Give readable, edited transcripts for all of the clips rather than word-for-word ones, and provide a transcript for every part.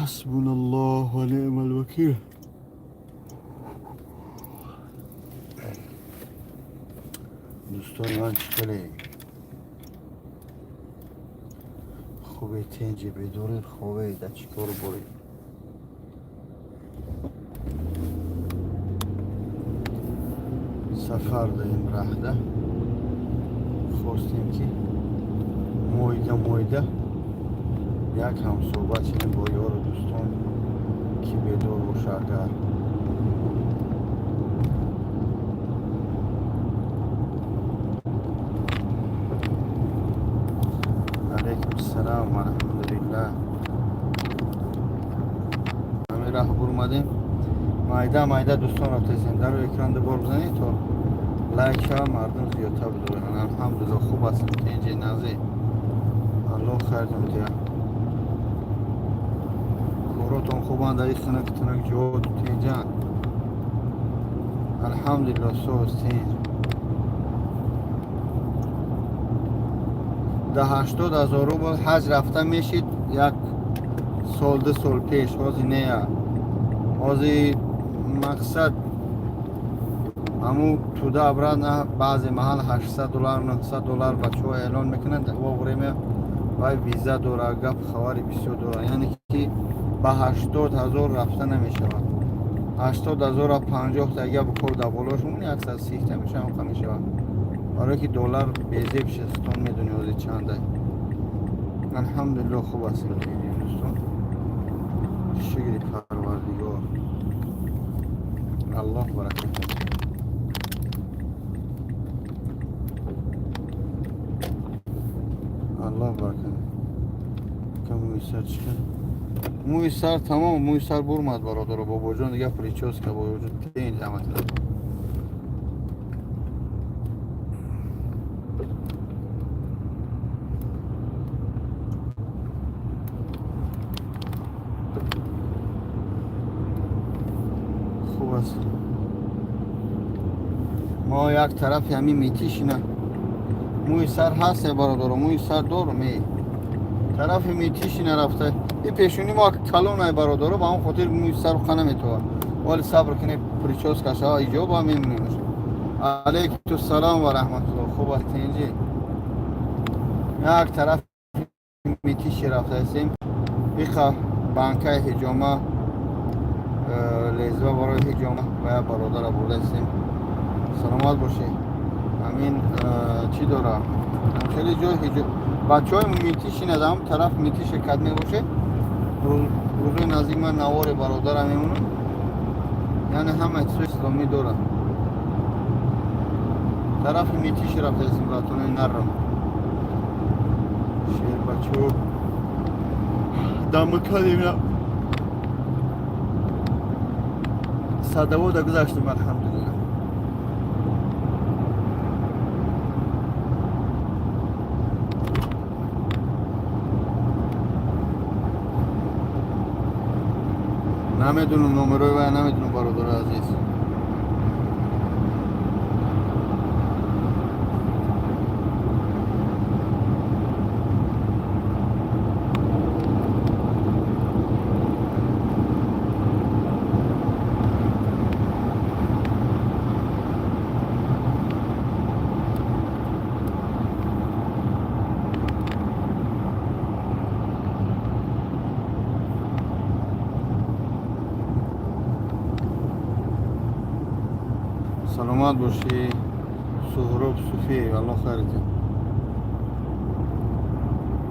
Ҳасбуналлоҳ ва ниъмал вакил. Дӯстони ман, чӣ хеле хубе, тинҷи, бедоред, хобед, дар чӣ кору боред? Сафар даем, раҳда хостем, ки моида моида як ҳамсӯҳбат шавем бо ёру дӯстон, ки бедор боша агар. Алайкум салом, алҳамдулиллаҳ. Ҳамин раҳ бурмадем, майда майда. Дӯстон, рафтасем, дару экран дубор бизанед, то лайк шава, мардум зиёдтар бидоранд. Алҳамдулилла, хуб ҳастем, тинҷи, назе, Аллоҳ хайртон диҳад. Коротон хубанд? Дар хунук тунук ҷооту тинҷанд? Алҳамдулилла, соз, тинҷ. Да 80 000 рубл ҳаҷ рафта мешид як сол, 2 сол пеш. Ҳозир нея, ҳозир мақсад ҳаму туда обратно баъзе маҳал 800 доллар, 900 доллар бачаҳо эълон мекунанд. Во время вай виза дора, гап хабари бисёр дора, яъне ки ба 80 000 рафта намешавад. 80 000-а 50 тага бикор, дар болошмон 130-та мешавад, ҳамқа мешавад, барое ки доллар безеб шуд. Хитон медони ҳозир чанда. Алҳамдулилло, хуб ҳастем, дӯстон, шукри Парвардигор, Аллоҳ баракат диҳад. Аллоҳ баракат. Кам мӯи сар чӣ кард? Мӯи сар тамом, мӯи сар бурмад, бародаро. Бобоҷон, дига прическа, бобоҷон, тинҷ ҳаматра. Хуб аст. Мо як тарафи ҳамин Митишина, мӯи сар ҳаст, бародаро, мӯи сар дорум. Е тарафи Митишина рафта и пешони мо калонай, бародаро, ба он хотир мӯи сару қа наметавад. Вале сабр кунед, прическа шава, иҷоба мемонем. Алейкум салом ва раҳматулло, хуб аст, тинҷи. Як тарафи Митиши рафта ҳастем, иқа банкаи ҳиҷома, лезва барои ҳиҷома ва як бародара бурда ҳастем. Саломат бошед. Ҳамин чӣ дора, хеле ҷой бачаҳои Митиши надам, тараф Митиши кад мебошед. Рӯзои наздик ман навори бародара мемонам, яъне ҳама чизои исломӣ дорад. Тарафи Митиши рафта ҳастем, братонои нарам, шербачо дамакадем, Садовода гузаштем, алҳамдулилла. Намедунам номерои вай, намедунам, бародари азиз. Саломат бошӣ, Суҳроб Суфиев, Алло хайр диҳад.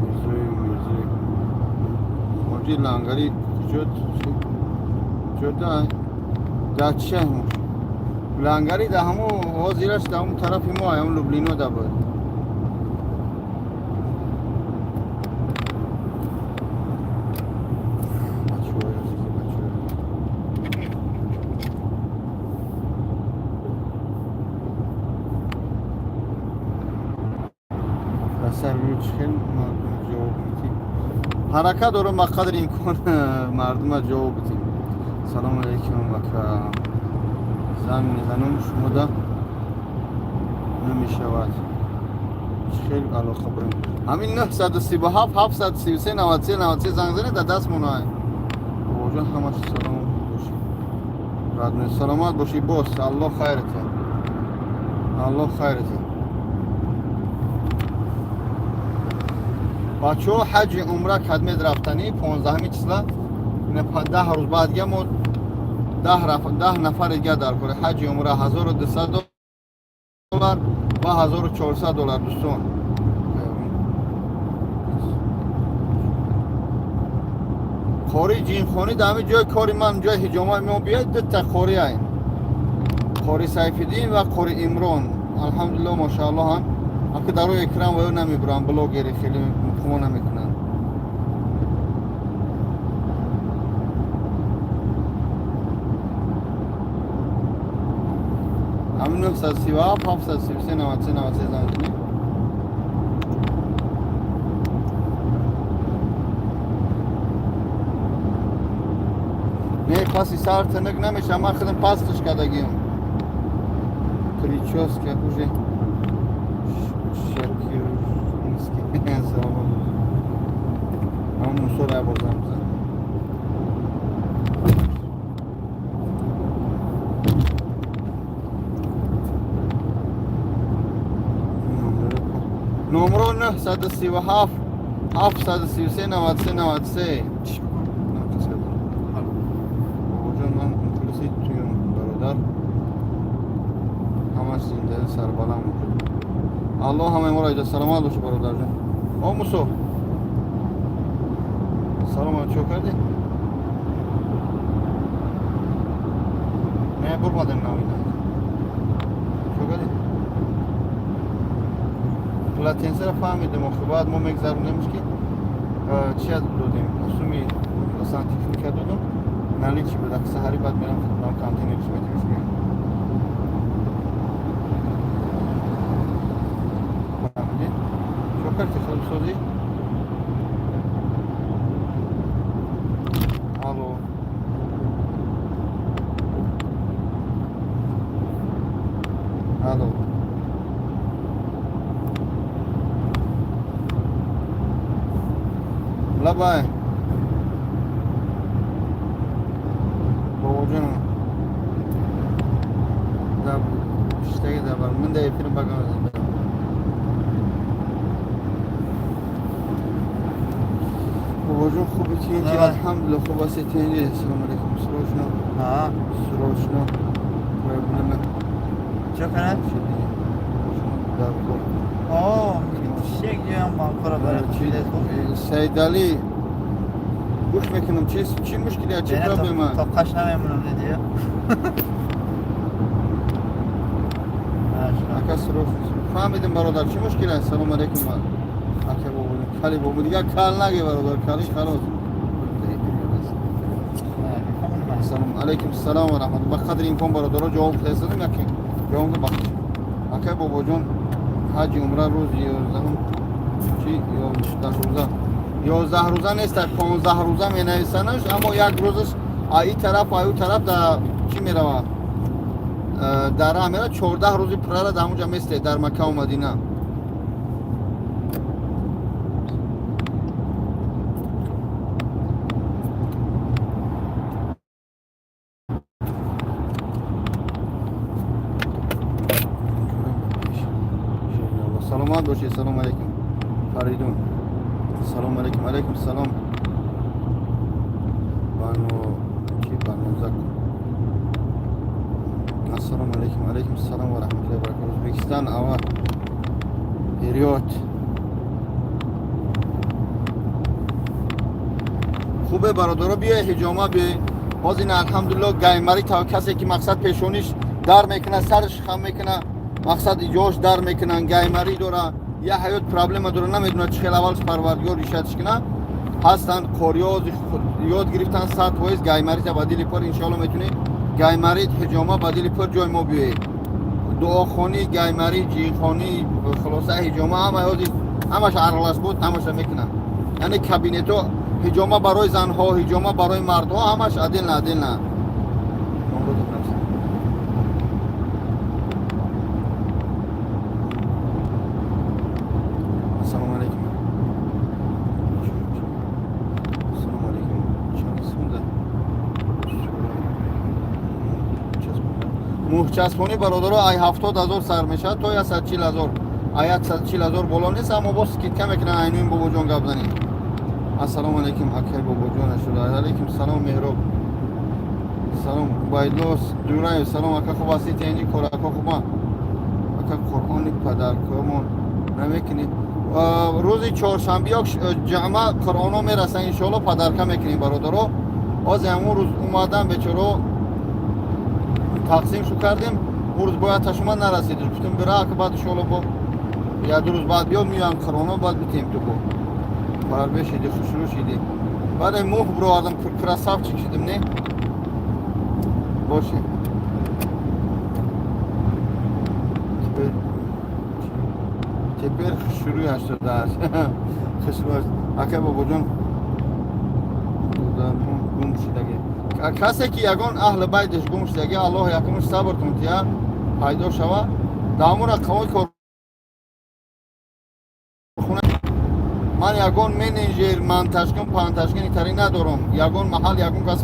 Мирзоев, Мирзоев, ҳоҷи Лангарӣ куҷо ҷода, дар чӣ Лангарӣ? Да ҳамо ҳозираш да ҳамун тарафи мо, ҳамун Люблино да буд. Бачаҳои азизи, бачаҳои ба сар чӣ хел мардум ҷавоб медиҳем, ҳаракат дорам ба қадри имкон мардума ҷавоб бидем. Салому алейкум, ака. Занг мезанам, шумода намешавад. Чӣ хел алоқа бурем? Ҳамин 937 733 93 93 занг занед, дар даст монай. Бобоҷон, ҳамаш салом бошӣ, родной, саломат бошӣ. Бос, Аллоҳ хайрате, Аллоҳ хайрате. Бачаҳо, ҳаҷи умра кадмед рафтанӣ 15 числа, 10 рӯз баъд га мо 10 нафари дига дар кори ҳаҷи умра, 1200 доллар ва 1400 доллар, дӯстон. Қори ҷинхонӣ дар ҳамин ҷои кори ман, ҷои ҳиҷомаи мо биёд, дута қори айн, қори Сайфиддин ва қори Имрон. Алҳамдулилло, машааллоҳ, ҳам ака дар рӯи экран ва ё намебурам, блогери хеле муқимо намекунанд. Ҳамин 937 733 93 93 занг кунед. Не, паси сар тинак намеша, ман худам пасташ кардагиам. Прическа уже шакиринский. Салом. Ҳам мусора бозам зан. Номро 937 733 93 93. Бобоҷон, ман мухлиси туям, бародар. Ҳамаш зинда, сарбаланд. Аллоҳ ҳамаи моро иҷозат. Саломат бошӣ, бародарҷон. О, Мусо, салом, чо кардӣ? Не, бурмадем навина. Чо кардӣ? Полотенцера фаҳмидем охи, баъд мо мегзаронемш ки чия додем, суми сантехника додам, наличи буд. Саҳари баъд мерам хидмат, контейнер шуметимш меям. Фаҳмидӣ? Чо кардӣ, хеле созӣ? Алло, алло. Лабай, бобоҷонам, дар иштаги дар бар ман дар эфирм багам. Бобоҷон, хуби, тинҷи? Алҳамдулилла, хуб аст, тинҷи. Ассалому алайкум. Срочно, срочно проблема. Чо кунад? Дар кор. О, шек ҷоям банкора барои. Сайдалӣ, гӯш мекунам, чи мушкилия, чи проблема? Тоқаш намемонам, дидия. Ака, срочно. Фаҳмидем, бародар, чӣ мушкил аст? Салому алайкум, ака, бобо, кали, бобо, дигар кал наге, бародар, кали халос. Салом алайкум, салом ва раҳмат. Ба қадри имкон, бародаро, ҷавоб фиристодем, яке ҷавоб бахш. Ака, бобоҷон, ҳаҷи умра рӯзи 11-ум чи 11 рӯза? 11 рӯза нест, 15 рӯза менависанаш, аммо як рӯзаш аи тараф, аю тараф да чӣ мерава, дар раҳ мера. 14 рӯзи пуррара дар ҳамунҷа месте, дар Маккаву Мадина. Саломат бошед. Салому алайкум, Фаридун. Салому алайкум. Алайкум салом. Бану чи, Банузак. Ассалому алайкум. Алайкум салом ва раҳматуллоҳи ва баракатуҳ. Ӯзбекистон ава период хубе, бародаро, биёй ҳиҷома, биёй. Боз ин, алҳамдулилло, гаймари та касе ки мақсад пешониш дар мекунад, сараш хам мекунад, мақсад иҷош дар мекунанд, гаймарӣ дора, я ҳаёт проблема дора, намедонад чӣ хел аввалш Парвардигор ишатш кунад, ҳастанд қориё, ёд гирифтан 100% гаймарита ба дили пур. Иншоалло, метунӣ гаймарит, ҳиҷома ба дили пур ҷои мо биёед. Дуохонӣ, гаймарӣ, ҷинхонӣ, хулоса ҳиҷома ҳама ёди, ҳамаш аралаш буд, ҳамаша мекунанд. Яъне кабинетҳо, ҳиҷома барои занҳо, ҳиҷома барои мардҳо, ҳамаш отдельно, отдельно. Ассалому алайкум. Ассалому алайкум. Чанд сумда? Мӯҳчаспонӣ, бародаро, ай 70 000 сар мешавад то 140 000. Ай 140 000 боло нест, аммо боз скидка мекунанд. Айнуин бобоҷон гап занед. Ассалому алайкум, акай бобоҷон ашуда. Алайкум салом, Меҳроб. Салом, Убайдулло Дураев. Салом, ака, хуб ҳастӣ? Тенҷи корако хуба? Ака, Қуръони падаркомон намекунӣ? Рӯзи чоршанбе ё ҷама қуръоно мерасанд, иншоалло, подарка мекунем, бародаро. Ҳозир ҳамун рӯз омадан бечоро тақсим шу кардем. Он рӯз бояд ташума нарасид. Гуфтем, бира, ака, баъд иншоалло бо як ду рӯз баъд биё, меоям қуръоно, баъд битем. Ту бо фарбе шиди, хушрӯ шиди. Баъд мӯҳ бировардам, красавчик шидим, не? Боше. Теперь хушрӯй 88. Хушрӯй. Ака бобоҷон, гум шидаги. Касе ки ягон аҳли байдаш гум шидаги, Аллоҳ якумш сабр кун, тия пайдо шава. Дар ҳамун рақамҳои корхона ман ягон менеҷер, монтажкун, пантажкун итари надорам. Ягон маҳал ягон кас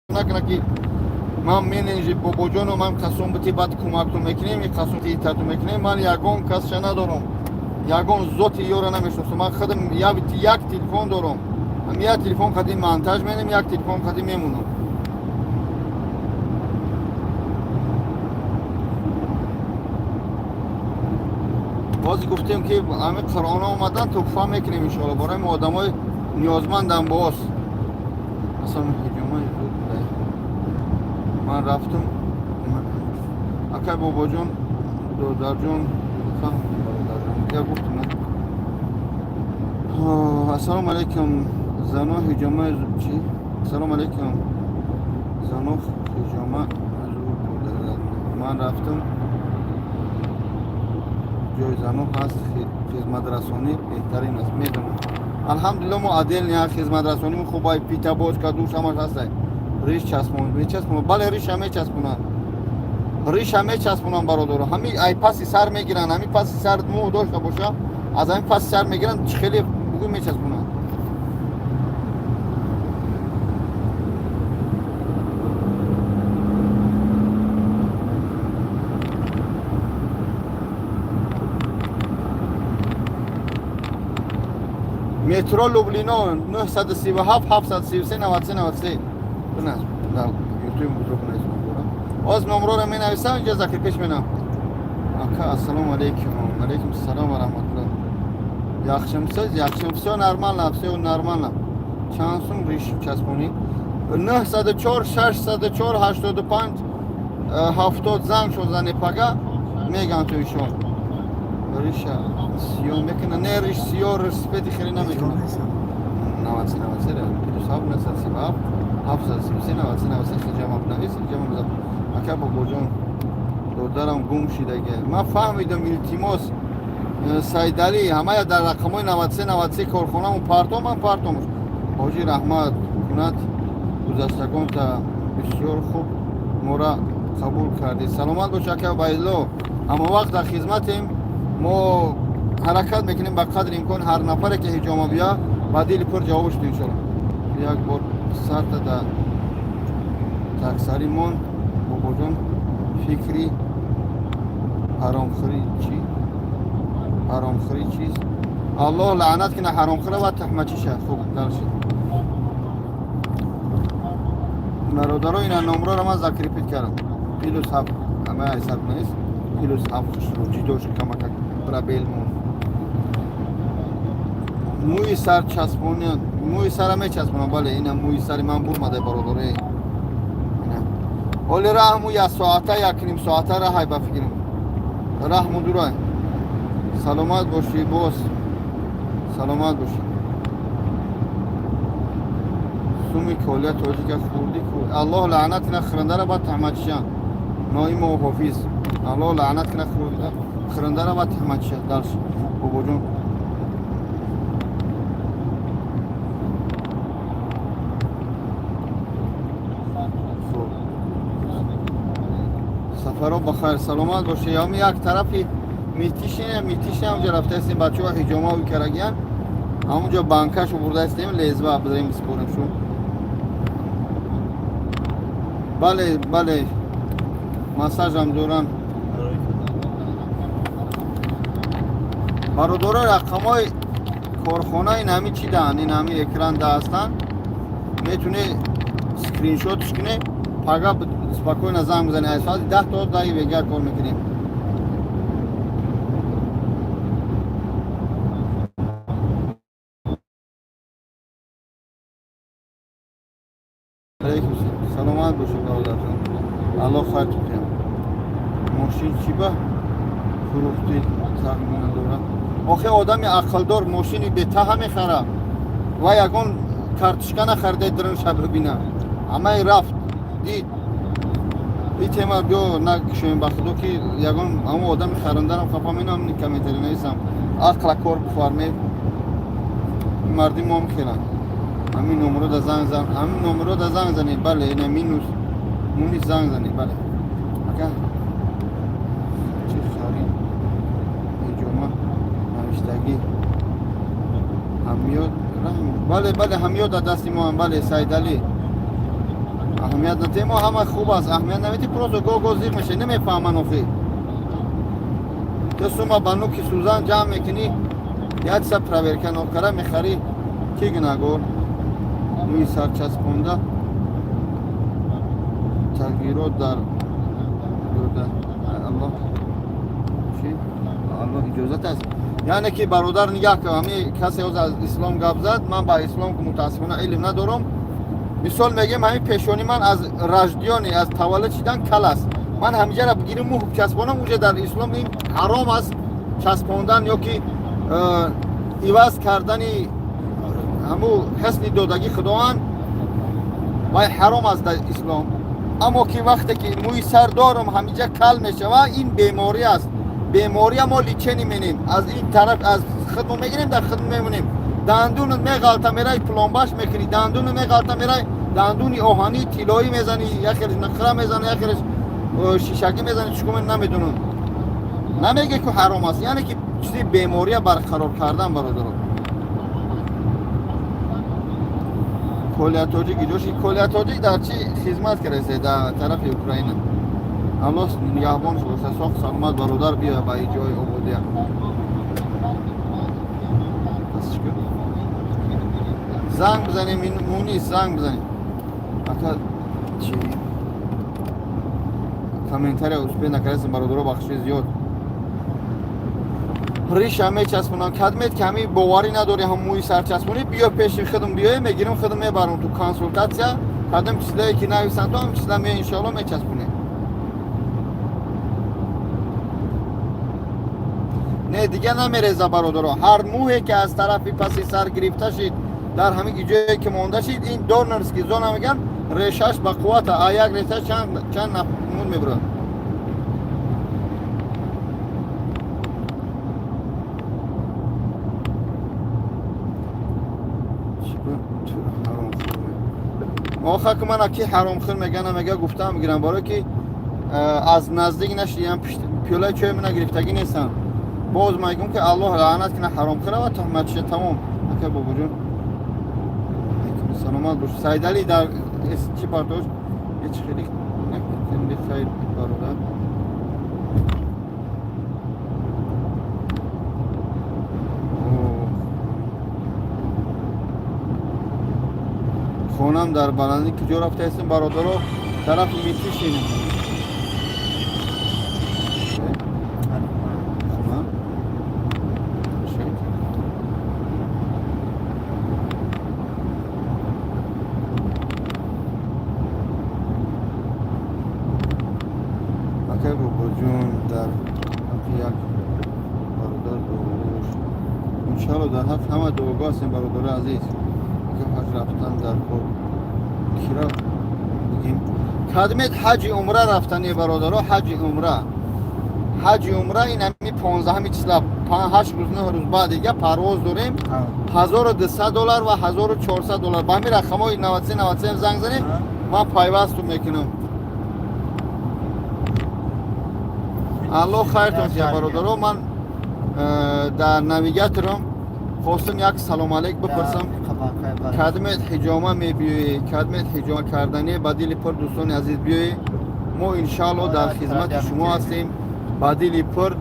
накуна, ки ман менеҷер бобоҷону ман касом бити, баъд кӯмактон мекунем, қасом итатон мекунем. Ман ягон касша надорам, ягон зоти ёра намешносам. Ман худам як телефон дорам, ам як телефон қади монтаж менем, як телефон қади мемонам. Боз гуфтем, ки ҳами қуръона омадан, туҳфа мекунем, иншоалло, барои мо одамои ниёзмандам. Боз аслан ҳиҷомаи зуд буда. Ман рафтам, акай бобоҷон, додарҷон, фаҳмидем, бародарҷон, я гуфтам на. Ассалому алайкум, зано ҳиҷома чи? Ассалому алайкум, зано ҳиҷома зуд буда. Ман рафтам, ҷои зано ҳаст, хизматрасонӣ беҳтарин аст. Медонам, алҳамдулилло, мо отдельный хизматрасонӣ хубай, пита, бочка, душ, ҳамаш ҳастай. Риш часпон мечаспон? Бале, риша мечаспонанд, риша мечаспонанд, бародаро. Ҳами ай паси сар мегиранд, ҳами паси сар мӯ дошта боша, аз ҳами паси сар мегиранд, чӣ хеле бугӯ мечаспонанд. Метро Люблино, 937 733 93 93. Биназ, дар ютуб бузург бинависам. Оз номроро менависам, инҷа закрепиш менам. Ака, ассалому алайкум. Алайкум салом ва раҳматуллоҳ. Яхшимсиз? Яхшим, всё нормально, всё нормально. Чанд сум риш часпонӣ? 904 604 85 70 занг шуд, зани пага меган ту ишон. Риша сиё мекуна? Не, риш сиё, риш сифеди хеле намекуна. 93 93, плюс 7 937 733 93 93. Хиҷама бинавис, хиҷама бизан. Ака бобоҷон, додарам гум шидаге. Ман фаҳмидам, илтимос, Сайдалӣ, ҳамая дар рақамҳои 93 93 корхонамон партом, ман партомш. Ҳоҷӣ, раҳмат кунад гузаштагонта, бисёр хуб мора қабул кардӣ. Саломат бош, ака Убайдулло, ҳама вақт дар хизматем. Мо ҳаракат мекунем ба қадри имкон, ҳар нафаре ки ҳиҷома бия, ба дили пур ҷавоб шуд, иншоалло. Як бор сарта да таксари мон, бобоҷон, фикри ҳаромхӯрӣ чӣ? Ҳаромхӯрӣ чист? Аллоҳ лаънат кина ҳаромхӯра ва таҳмачиша. Хуб, дальше, бародаро, ина номроро ман закрепить кардам. Плюс ҳафт, ҳама ҳисаб нест, плюс ҳафт. Хушрӯ ҷидош камакак пробел мон. Мӯи сар часпони? Мӯи сара мечаспонам, бале. Ина мӯи сари ман бурмадай, бародаро. Ина ҳоли раҳму як соата, як ним соата раҳай, ба фикрам, раҳму дурай. Саломат бошӣ, боз саломат бошӣ. Суми колия тоҷика хурдӣ ку. Аллоҳ лаънат кина хӯрандара ба таҳматчиша. Ноимов Ҳофиз, Аллоҳ лаънат кина хӯрандара ба таҳматчиша. Дальше, бобоҷон. Хуб, сафаро ба хайр, саломат бошед. Ҳами як тарафи Митишине, Митишине, ҳамҷо рафтаистем, бачаҳо ҳиҷома карагиян, ҳамунҷо банкашу бурдаистем, лезва бизарем, биспорем шу. Бале, бале, массажам дорам. Бародаро, рақамҳои корхона ин ҳами чӣ даҳанд, ин ҳами экран да ҳастанд. Метуни скриншотш кунӣ, пага спокойно занг бизанӣ. Аз соати 10 то 10 вега кор мекунем. Алейкум, саломат бошед, бародарҷон, Аллоҳ хайр тутиям. Мошин чӣ ба фурӯхтӣ, тахмина дорад? Охе, одами ақлдор мошини бетаҳа мехара ва ягон картишка нахарида дрнша бибина. Ҳамаи рафт дид. И тема биё накушоем, ба худо, ки ягон ҳамон одами харандарам хафа менам. Комментари нависам, ақла кор бифармед. Мардим мо мехеланд. Ҳамин номеро да занг зан, ҳамин номеро да занг занед. Бале, ина минус мунис, занг занед. Бале, ака, чӣ харид? Иҷома навиштагӣ ҳамёд раҳм. Бале, бале, ҳамёд дар дасти моам. Бале, Сайдалӣ, аҳамият натем, мо ҳама хуб аст, аҳамият наметӣ. Просто го-го зиқ меша, намефаҳман. Охи, ту сума ба нуки сӯзан ҷамъ мекунӣ, як чиза проверка нокара мехарӣ, ки гунаҳгор? Мӯи сар часпонда тағйирот дар дода. Аллоҳ чӣ, Аллоҳ иҷозат аст. Яъне ки, бародар, нигаҳ кун, ҳами касе ҳозир аз ислом гап зад, ман ба ислом мутаассифона илм надорам. Мисол мегӯем, ҳамин пешони ман аз рождённый, аз таваллуд шидан кал аст. Ман ҳамиҷара бигирим, мӯ часпонам, уже дар ислом ин ҳаром аст, часпондан ё ки иваз кардани ҳаму ҳусни додагӣ Худованд, вай ҳаром аст дар ислом. Аммо ки вақте ки мӯи сар дорам, ҳамиҷа кал мешава, ин беморӣ аст. Бемория мо лечение менем, аз ин тараф аз худмо мегирем, дар худмо мемонем. Дандунат меғалта мерай, пломбаш мекунӣ. Дандуну меғалта мерай, дандуни оҳанӣ, тиллоӣ мезанӣ, яхелеш нақра мезанӣ, яхелеш шишагӣ мезанӣ. Чикор, намедонам. Намеге ки ҳаром аст, яъне ки чизи бемория барқарор кардан. Бародаро, Колия Тоҷик иҷоши. Колия Тоҷик дар чӣ хизмат кардасе? Дар тарафи Украина. Аллоҳ нигаҳбонш боша. Соқ саломат, бародар, биё ба иҷои ободия. Пас чӣ кун? Занг бизанем, Мунис, занг бизанем. Ака, чи комментария успеть накардастем, бародаро, бахши зиёд. Риша мечаспонам кадмет ки ҳами боварӣ надорӣ, ҳам мӯи сарчаспонӣ, биё пеши худам, биёе, мегирам, худам мебарам ту консультация. Кадом числае ки нависанд, то ҳам числа мея, иншоалло, мечаспонем. Не, дига намереза, бародаро. Ҳар мӯҳе ки аз тарафи паси сар гирифта шид, дар ҳамин ҷое ки монда шид, ин донорский зона мегӯянд, решаш ба қуввата, а як реша чанд муд мебурад. Оха, ки мана ки ҳаромхӯр мега, намега, гуфтаам мегирам, барое ки аз наздик нашидиам, пиёлаи чой мана гирифтагӣ нестам. Боз мегӯм ки Аллоҳ лаънат кина ҳаромхӯра ва туҳматша. Тамом. Ака бобоҷон, саломат бош. Сайдалӣ дар чӣ бардошт? Ҳеч хеле хайр, бародар. Хонам дар баландӣ. Куҷо рафтаистем, бародаро? Тарафи Митишин. Хона. Шед. Акай бобоҷон, дар ҳаққи як бародар дуогӯ бош. Иншоалло, дар ҳақ ҳама дуогӯ ҳастем, бародари азиз. Ака, ҳаҷ рафтан дар кор кира бигем? Кадмет ҳаҷи умра рафтани, бародаро, ҳаҷи умра. Ҳаҷи умра ин ҳами 15-ҳами числа, 8 рӯз, 9 рӯз баъд дига парвоз дорем. 1200 доллар ва 1400 доллар. Ба ҳамин рақамҳои 93 93 занг занем, ман пайвасту мекунам. Аллоҳ хайртон тия, бародаро. Ман дар навигаторам хостам як салом алейк бипурсам. Кадмет ҳиҷома мебиёӣ, кадмет ҳиҷома кардане, ба дили пур, дӯстони азиз, биёӣ. Мо иншаалло дар хизмати шумо ҳастем, ба дили пур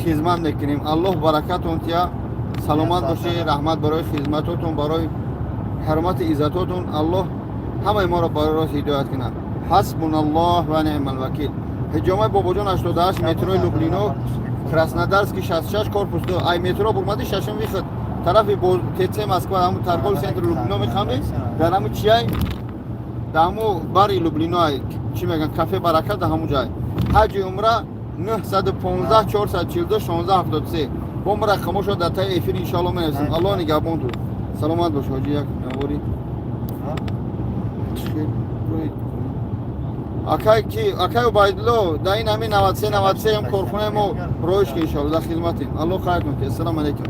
хизмат мекунем. Аллоҳ баракатон тия, саломат бошед. Раҳмат барои хизматотон, барои ҳурмати иззатотон. Аллоҳ ҳамаи моро барои рост ҳидоят кунад. Ҳасбуналлоҳ ва неъмал вакил. Ҳиҷомаи Бобоҷон, 88, метрои Люблино, Краснодарский 66, корпус 2. Ай метро бурмади, шашум выход, тарафи ТЦ Москва, ҳаму торговый центр Люблино мехами, дар ҳаму чияй, дар ҳаму бари Люблино, ай чӣ меган, кафе Баракат, дар ҳаму ҷай. Ҳаҷи умра 915 442 16 73. Бо мо рақамошо дар таи эфир иншоалло менависем. Аллоҳ нигаҳбон ту, саломат бош. Ҳоҷи, як навори чӣ? Акай ки, акай Убайдулло, дар ин ҳамин 93 93 ҳам корхонаи мо роиш ки, иншоалло дар хизматем. Аллоҳ хайр кун. Ассалому алайкум.